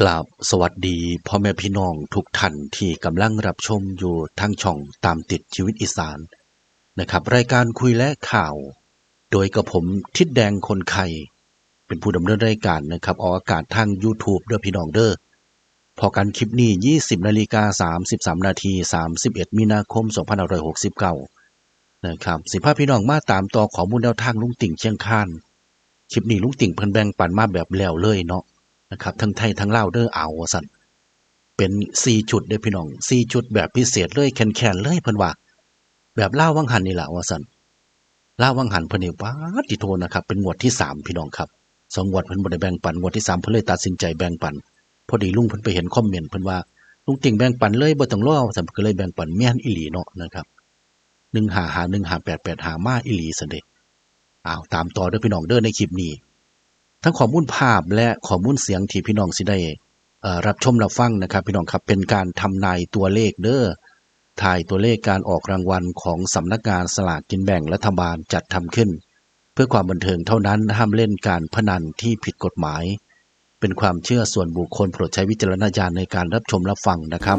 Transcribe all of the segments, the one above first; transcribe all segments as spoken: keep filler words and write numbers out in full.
กราบสวัสดีพ่อแม่พี่น้องทุกท่านที่กำลังรับชมอยู่ทางช่องตามติดชีวิตอีสานนะครับ รายการคุยและข่าว โดยกับผมทิดแดงคนไข่ เป็นผู้ดำเนินรายการนะครับ ออกอากาศทาง YouTube เด้อพี่น้องเด้อ พอกันคลิปนี้ ยี่สิบนาฬิกาสามสิบสามนาที สามสิบเอ็ดมีนาคมสองพันห้าร้อยหกสิบเก้านะครับ สิพาพี่น้องมาตามต่อข้อมูลแนวทางลุงติ่งเชียงคาน คลิปนี้ลุงติ่งเพิ่นแบ่งปันมาแบบแล้วเลยเนาะนะครับ ทั้งไทยทั้งลาวเด้อ เอาว่าซั่น เป็นสี่ชุดเด้อพี่น้อง สี่ชุดแบบพิเศษเลย แค้นๆเลยเพิ่นว่า แบบลาววังหันนี่ล่ะว่าซั่น ลาววังหันเพิ่นนี่ ป๊าด ติโทนะครับ เป็นงวดที่สามพี่น้องครับ สองงวดเพิ่นบ่ได้แบ่งปัน งวดที่สามเพิ่นเลยตัดสินใจแบ่งปัน พอดีลุงเพิ่นไปเห็นคอมเมนต์เพิ่นว่า "ลุงติ่งแบ่งปันเลย บ่ต้องรอ" ว่าซั่น เพิ่นก็เลยแบ่งปัน แม่นอีหลีเนาะนะครับ หนึ่งห้าห้าหนึ่ง ห้าแปดแปดห้า มาอีหลีซั่นเด้ อ้าว ตามต่อเด้อพี่น้องเด้อ ในคลิปนี้ ทั้งข้อมูลภาพและข้อมูลเสียงที่พี่น้องสิได้ เอ่อ รับชมรับฟังนะครับ พี่น้องครับ เป็นการทำนายตัวเลขเด้อ ทายตัวเลขการออกรางวัลของสำนักงานสลากกินแบ่งรัฐบาลจัดทำขึ้น เพื่อความบันเทิงเท่านั้น ห้ามเล่นการพนันที่ผิดกฎหมาย เป็นความเชื่อส่วนบุคคล โปรดใช้วิจารณญาณในการรับชมรับฟังนะครับ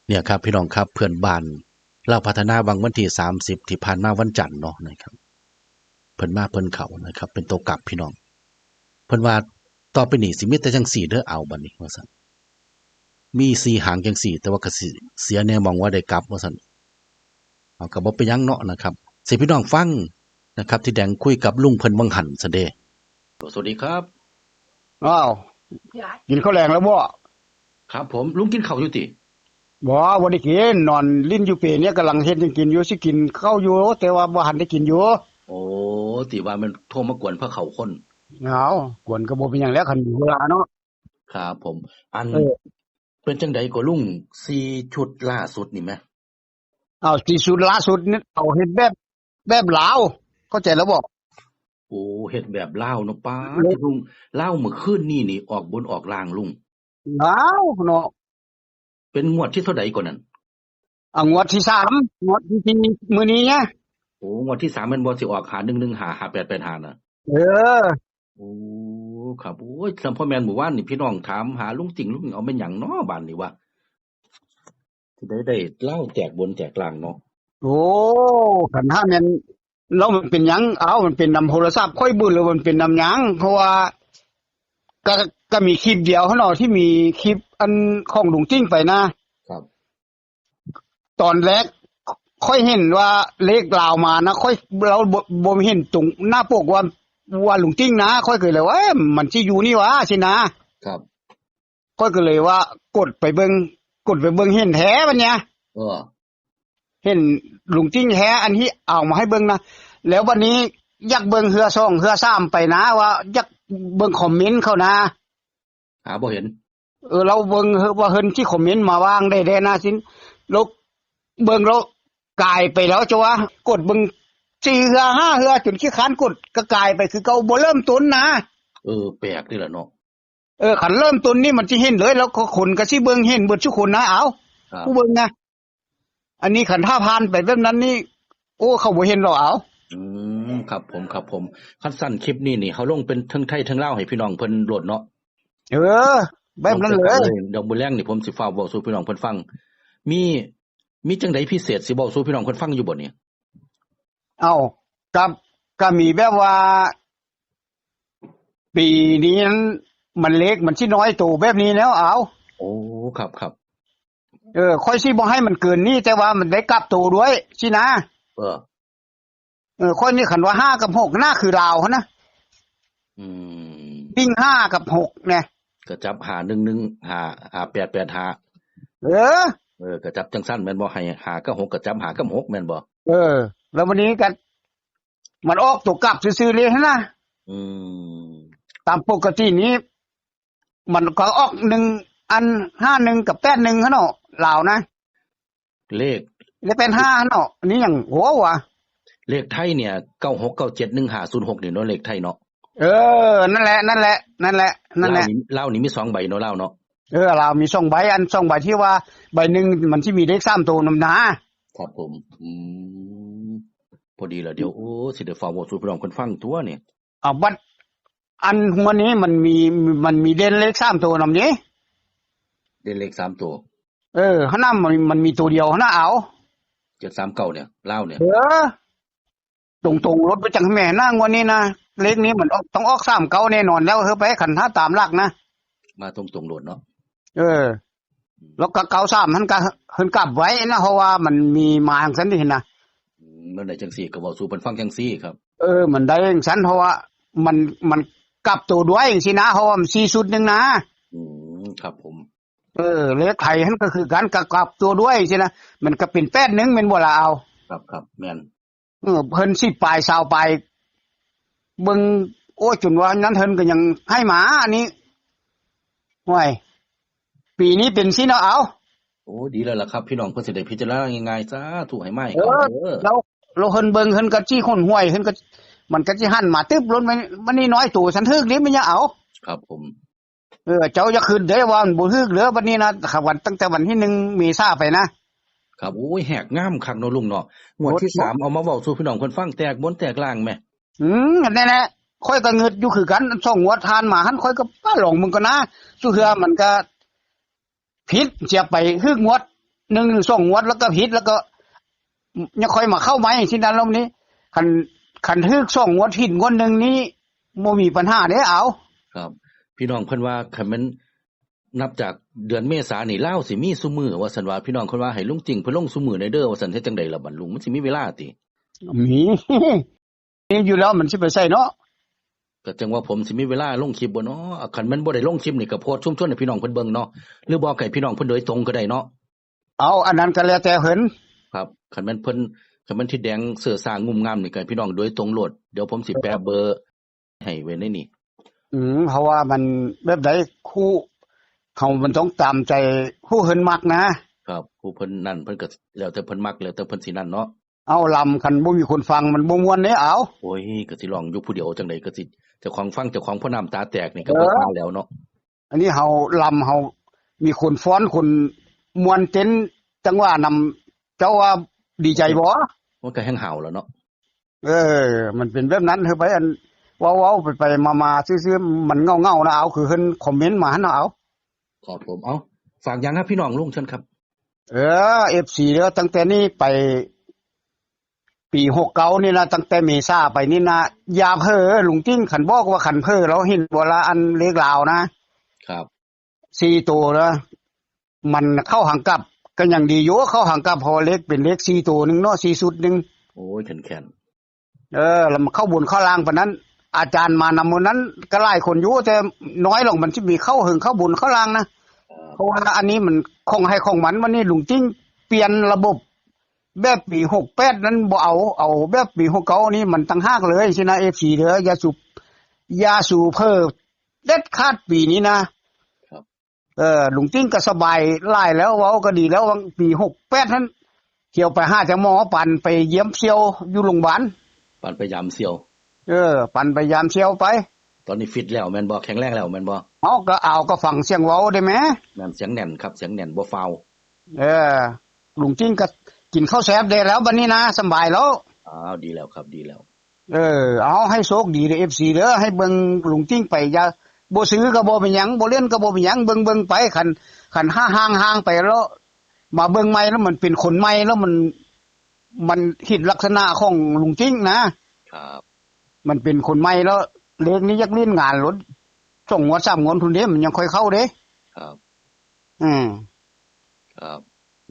เนี่ยครับ พี่น้องครับ เพื่อนบ้านลาวพัฒนา วังวันที่สามสิบที่ผ่านมาวันจันทร์เนาะนะครับ เพิ่นมาเพิ่นเข้านะครับ เป็นตัวกลับพี่น้อง เพิ่นว่า "ต่อไปนี้สิมีแต่จังซี่เด้อ เอาบัดนี้" ว่าซั่น "มีสี่หางจังซี่ แต่ว่าก็สิเสียแหน่หม่องว่าได้กลับ" ว่าซั่น เอา ก็บ่เป็นหยังเนาะนะครับ สิพี่น้องฟังนะครับ ที่แดงคุยกับลุงเพิ่นวังหันซะเด้ สวัสดีครับ อ้าว กินข้าวแลงแล้วบ่ ครับผม ลุงกินข้าวอยู่ติ บ่ บ่ได้กิน นอนลิ้นอยู่เปเนี่ย กำลังเฮ็ดหยังกินอยู่ สิกินข้าวอยู่ แต่ว่าบ่ทันได้กินอยู่ โอ้ ติว่ามันโทรมากวนพาเข้าคน เอา กวนก็บ่เป็นหยังแล้ว คันมีเวลาเนาะ ครับผม อัน เออ เป็นจังใดก็ลุง สี่ชุดล่าสุดนี่แหม เอา สี่ชุดล่าสุดนี่ เอาเฮ็ดแบบ แบบลาว เข้าใจแล้วบ่ โอ้ เฮ็ดแบบลาวเนาะ ป๊าด เออ ลุง ลาวมื้อคืนนี้นี่ ออกบนออกล่างลุง ลาวเนาะ เป็นงวดที่เท่าใดก่อนนั่น อ่ะ งวดที่สาม งวดที่สี่ มื้อนี้ไง โอ้ งวดที่สามแม่นบ่ สิออก ห้าหนึ่งหนึ่งห้า ห้าแปดแปดห้า น่ะ เออ โอ้ ครับ โอ้ย สำพ่อแม่นหมู่บ้านนี่พี่น้องถามหาลุงติ่ง ลุงเอาแม่นหยังเนาะบ้านนี่วะ สิได้ ได้ลาวแตกบนแตกล่างเนาะ โอ้ คันถ้าแม่น แล้วมันเป็นหยัง เอ้า มันเป็นนำโทรศัพท์ข้อยบ่ หรือมันเป็นนำหยัง เพราะว่า ก็ ก็มีคลิปเดียวเนาะ ที่มีคลิปอันของลุงติ่งไปนะ ครับ ตอนแรกข้อยเห็นว่าเลขลาวมานะ ข้อย เราบ่ บ่เห็นตรงหน้าปกว่า ว่าลุงติ่งนะ ข้อยก็เลยว่า "เอ๊ะ มันสิอยู่นี่หว่า" สินะ ครับ ข้อยก็เลยว่ากดไปเบิ่ง กดไปเบิ่งเห็นแท้บัดเนี่ย เออ เห็นลุงติ่งแท้ อันที่เอามาให้เบิ่งนะ แล้วบัดนี้อยากเบิ่งเทื่อสองเทื่อสามไปนะ ว่าอยากเบิ่งคอมเมนต์เขานะ หาบ่เห็น เออ เราเบิ่งว่าเพิ่นสิคอมเมนต์มาว่าจั่งใด๋แด่นะ สิ ลกเบิ่งแล้วกายไปแล้วจ้ะวะ กดเบิ่งสี่เทื่อห้าเทื่อจนขี้คร้านกด ก็กายไปคือเก่า บ่เริ่มต้นนะ เออ แปลกเด้ล่ะเนาะ เออ คันเริ่มต้นนี่มันสิเห็นเลย แล้วก็คนก็สิเบิ่งเห็นเบิดซุคนนะ เอ้า ครับ ผู้เบิ่งนะ อันนี้คันถ้าผ่านไปแบบนั้นนี่ โอ้ เขาบ่เห็นดอก เอ้า อืม ครับผม ครับผม คันซั่นคลิปนี้นี่ เฮาลงเป็นเทิงไทยเทิงลาวให้พี่น้องเพิ่นโลดเนาะ เออ แบบนั้นเลย ลงไปกันเลย เดี๋ยวมื้อแลงนี่ผมสิฟ้าวเว้าสู่พี่น้องเพิ่นฟัง มี มีจั่งใดพิเศษสิเว้าสู่พี่น้องเพิ่นฟังอยู่บ่นี่ เอ้า กับ ก็มีแบบว่า ปีนี้นั้นมันเลขมันสิน้อยโตแบบนี้แล้ว เอ้า โอ้ ครับ ครับ เออ ข้อยสิบ่ให้มันเกินนี้ แต่ว่ามันได้กลับโตด้วย สินะ เออ เออ ข้อยนี่คันว่าห้ากับหกน่าคือลาวหั้นนะ อืม วิ่งห้ากับหกเนี่ย ก็จับห้าหนึ่งหนึ่ง ห้า ห้าแปดแปดห้า เออ เออ ก็จับจั่งซั่นแม่นบ่ ให้ห้ากับหก ก็จับห้ากับหกแม่นบ่ เออ แล้ววันนี้ก็ มันออกตัวกลับซื่อๆเลยหั้นนะ อืม ตามปกตินี้ มันก็ออกหนึ่งอัน ห้าหนึ่งกับแปดหนึ่งหั้นเนาะ ลาวนะ เลข แล้วเป็นห้าเนาะ อันนี้หยัง โอ้วะ เลขไทยเนี่ย เก้าหกเก้าเจ็ดหนึ่งห้าศูนย์หก นี่เนาะ เลขไทยเนาะ เออ นั่นแหละ นั่นแหละ นั่นแหละ นั่นแหละ ลาวนี่ ลาวนี่มีสองใบเนาะ ลาวเนาะ เออ ลาวมีสองใบ อันสองใบที่ว่า ใบหนึ่งมันสิมีเลขสามตัวนำหน้า ครับผม อืม พอดีละ เดี๋ยว โอ้ สิได้ฟ้าวเว้าสู่พี่น้องเพิ่นฟังตั๊วนี่ เอาบัด อันงวดนี้มันมี มันมีเด่นเลขสามตัวนำนี้ เด่นเลขสามตัว เออ หั้นน่ะมัน มันมีตัวเดียวหั้นน่ะ เอา เจ็ดสามเก้า เนี่ย ลาวเนี่ย เออ ตรงๆ โลดไปจั่งแม่นนะ งวดนี้นะ เลขนี้มันออก ต้องออกสามเก้าแน่นอนแล้ว เฮ้ย ไป คันถ้าตามหลักนะ มาตรงๆ โลดเนาะ เออ แล้วก็เก้าสามหั้นก็ เพิ่นกลับไว้นะ เพราะว่ามันมีมาจั่งซั้นนี่นะ อืม มันได้จั่งซี่ ก็เว้าสู่เพิ่นฟังจั่งซี่ครับ เออ มันได้จั่งซั้น เพราะว่ามัน มันกลับตัวด้วยจั่งซี้นะ เพราะว่ามันสี่ชุดหนึ่งนะ อืม ครับผม เออ เลขไทยหั้นก็คือกัน ก็กลับตัวด้วยจั่งซี้นะ มันก็เป็นแปดหนึ่ง แม่นบ่ล่ะ เอา ครับ ครับ แม่น เออ เพิ่นสิบปลาย ซาวปลาย เบิ่ง โอ้ย จนว่านั้นเพิ่นก็ยังให้มา อันนี้ โอ้ย ปีนี้เป็นสิเนาะ เอา โอ้ ดีแล้วล่ะครับ พี่น้องเพิ่นสิได้พิจารณาง่ายๆ สาธุ ให้มาให้ เออ เข้าเด้อ แล้ว แล้วเพิ่นเบิ่ง เพิ่นก็สิหนหวย เพิ่นก็ มันก็สิหันมาตึ๊บโลด มัน มันนี่น้อยตัว ฉันถืกนี่มันยังเอา ครับผม เออ เจ้าอย่าคิดเด้อว่ามันบ่ถืกเด้อ บัดนี้นะ วัน ตั้งแต่วันที่หนึ่งเมษาไปนะ ครับ โอ้ย แหกงามคักเนาะลุงเนาะ งวดที่ โอ้ สาม เอามาเว้าสู่พี่น้องเพิ่นฟัง แตกบนแตกล่างแหม อืม นั่นแหละ ข้อยก็งึดอยู่คือกัน สองงวดผ่านมาหั้น ข้อยก็ ป้า ลองมึงก็นะ สุเทื่อมันก็ ผิดเสียไป ถืกงวดหนึ่งหรือสองงวด แล้วก็ผิด แล้วก็ ยังค่อยมาเข้าใหม่ สินั้น รอบนี้ คัน คันถืกสองงวด ผิดงวดหนึ่งนี้ บ่มีปัญหาเด้ เอา ครับ พี่น้องเพิ่นว่า คันแม่นนับจากเดือนเมษานี่ ลาวสิมีซุมื้อ ว่าซั่นว่า พี่น้องเพิ่นว่า ให้ลุงจิ้งเพิ่นลงซุมื้อแหน่เด้อ ว่าซั่น เฮ็ดจั่งใดล่ะบัดลุง มันสิมีเวลาติ มี มีอยู่แล้ว มันสิไปไสเนาะ ก็จั่งว่าผมสิมีเวลาลงคลิปบ่เนาะ คันแม่นบ่ได้ลงคลิปนี่ก็โพสต์ชุมชนให้พี่น้องเพิ่นเบิ่งเนาะ หรือบ่ให้พี่น้องเพิ่นโดยตรงก็ได้เนาะ เอา อันนั้นก็แล้วแต่เพิ่น ครับ คันแม่นเพิ่น คันแม่นทิดแดงเสื้อซ่างุ่มงามนี่ก็ให้พี่น้องโดยตรงโลด เดี๋ยวผมสิแปะเบอร์ให้ไว้ในนี่ อืม เพราะว่ามันแบบใด คู่ เฮามันต้องตามใจผู้เพิ่นมักนะ ครับ ผู้เพิ่นนั่นเพิ่นก็แล้วแต่เพิ่นมัก แล้วแต่เพิ่นสินั่นเนาะ เอา ลำ คันบ่มีคนฟังมันบ่ม่วนเด้ เอา โอ้ย ก็สิร้องอยู่ผู้เดียวจั่งใด ก็สิ เจ้าของฟัง เจ้าของพ่อน้ำตาแตกนี่ก็ เออ บ่ว่าแล้วเนาะ อันนี้เฮาลำ เฮามีคนฟ้อน คนม่วนเต้นจังหวะนำ เจ้าว่าดีใจบ่ มันก็แฮ่งห้าวแล้วเนาะ เออ มันเป็นแบบนั้น เฮ้ย ไป อัน เว้าๆ ไปๆ มาๆ ซื่อๆ มันเหงาๆ นะ เอา คือเพิ่นคอมเมนต์มาหั่นนะ เอา ครับผม เอา ฝากหยังครับพี่น้องลุง เชิญครับ เออ เอฟซี เด้อ ตั้งแต่นี้ไป ปีหกเก้านี่นะ ตั้งแต่เมษาไปนี่นะ อย่าเผลอ ลุงติ๊ง คันบอกว่าคันเผลอ เราเห็นบ่ละ อันเลขลาวนะ ครับ สี่ตัวนะ มันเข้าหางกลับ ก็ยังดีอยู่ เข้าหางกลับ เพราะเลขเป็นเลขสี่ตัวหนึ่งเนาะ สี่ชุดหนึ่ง โอ้ย แข็งๆ เออ แล้วมันเข้าบนเข้าล่างปานนั้น อาจารย์มานำมื้อนั้นก็หลายคนอยู่ แต่น้อยลง มันสิมีเข้าเหิงเข้าบนเข้าล่างนะ ครับ เพราะว่าอันนี้มันของไผของมัน วันนี้ลุงติ๊งเปลี่ยนระบบ แบบปีหกแปดนั้นบ่เอา เอาแบบปีหกเก้านี่มันต่างหากเลยสินะ เอฟซี เด้อ อย่าสู่ อย่าสู่เผลอเด็ดขาดปีนี้นะ ครับ เออ ลุงติ๊งก็สบายหลายแล้ว เว้าก็ดีแล้ว ว่าปีหกแปดนั้น เที่ยวไปหาแต่หมอ ปันไปเยี่ยมเสี่ยวอยู่โรงพยาบาล ปันไปยามเสี่ยว เออ ปันไปยามเสี่ยวไป ตอนนี้ฟิตแล้วแม่นบ่ แข็งแรงแล้วแม่นบ่ เอา ก็เอา ก็ฟังเสียงเว้าได้แหม แม่น เสียงแน่นครับ เสียงแน่น บ่ฟาว เออ ลุงติ๊งก็กินข้าวแซ่บได้แล้ว บัดนี้นะ สำบายแล้ว อ้าว ดีแล้วครับ ดีแล้ว เออ เอา ให้โชคดีเด้อ เอฟซี เด้อ ให้เบิ่งลุงติ๊งไป อย่า บ่ซื้อก็บ่เป็นหยัง บ่เล่นก็บ่เป็นหยัง เบิ่งๆ ไป คัน คันห่างๆ ไปแล้ว มาเบิ่งใหม่แล้วมันเป็นคนใหม่แล้วมัน มันเห็นลักษณะของลุงติ๊งนะ ครับ มันเป็นคนใหม่แล้ว เลขนี้อยากเล่นงานโลด สองงวดสามงวดพุ้นเด้ มันยังค่อยเข้าเด้ ครับ อืม ครับ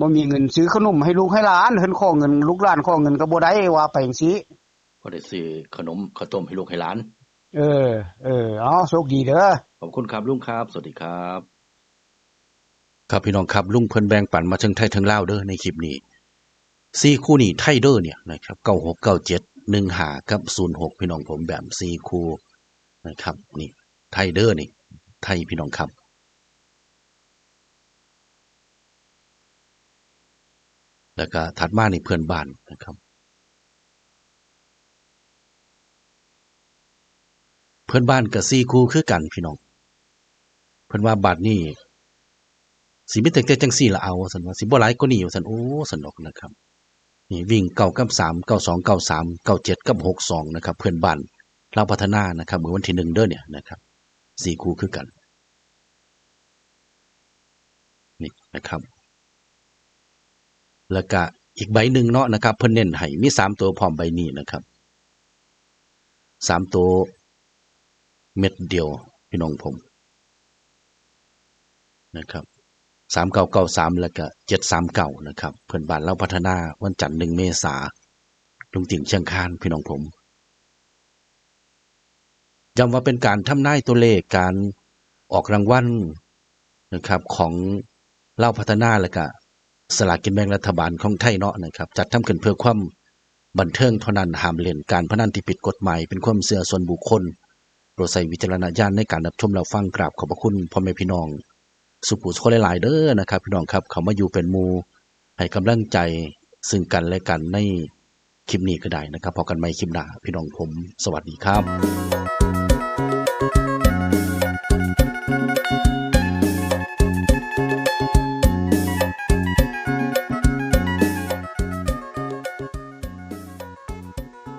บ่มีเงินซื้อขนมให้ลูกให้หลาน เพิ่นขอเงิน ลูกหลานขอเงินก็บ่ได้ ว่าไปจั่งซี้ พอได้ซื้อขนมข้าวต้มให้ลูกให้หลาน เออ เออ เอา โชคดีเด้อ ขอบคุณครับลุงครับ สวัสดีครับ ครับพี่น้องครับ ลุงเพิ่นแบ่งปันมาเทิงไทยเทิงลาวเด้อ ในคลิปนี้ สี่คู่นี่ไทยเด้อเนี่ยนะครับ เก้าหก เก้าเจ็ด หนึ่งห้า กับ ศูนย์หก พี่น้องผม แบบสี่คู่นะครับ นี่ ไทยเด้อนี่ ไทยพี่น้องครับ แล้วก็ถัดมานี่เพื่อนบ้านนะครับ เพื่อนบ้านก็สี่คู่คือกันพี่น้อง เพิ่นว่าบัดนี้สิมีตั้งแต่จั่งซี่ละเอา ว่าซั่นว่า สิบ่หลายกว่านี้ ว่าซั่น โอ้ ซั่นดอกนะครับ นี่วิ่งเก้ากับสาม เก้าสอง เก้าสาม เก้าเจ็ด กับ หกสอง นะครับ เพื่อนบ้าน ลาวพัฒนานะครับมื้อวันที่หนึ่งเด้อเนี่ยนะครับ สี่คู่คือกัน นี่นะครับ แล้วก็อีกใบหนึ่งเนาะนะครับ เพิ่นเน้นให้มีสามตัวพร้อมใบนี้นะครับ สามตัวเม็ดเดียวพี่น้องผมนะครับ สามเก้าเก้าสาม แล้วก็เจ็ดสามเก้านะครับ เพื่อนบ้านลาวพัฒนาวันจันทร์หนึ่งเมษา ลุงติ่งเชียงคานพี่น้องผม ย้ำว่าเป็นการทำนายตัวเลขการออกรางวัลนะครับ ของลาวพัฒนา และก็สลากกินแบ่งรัฐบาลของไทยเนาะนะครับ จัดทำขึ้นเพื่อความบันเทิงเท่านั้น ห้ามเล่นการพนันที่ผิดกฎหมาย เป็นความเชื่อส่วนบุคคล โปรดใช้วิจารณญาณในการรับชมรับฟัง กราบขอบพระคุณพ่อแม่พี่น้อง สุผู้สุคนหลายๆเด้อนะครับ พี่น้องครับ เข้ามาอยู่เป็นหมู่ให้กำลังใจซึ่งกันและกันในคลิปนี้ก็ได้นะครับ พบกันใหม่คลิปหน้า พี่น้องผม สวัสดีครับ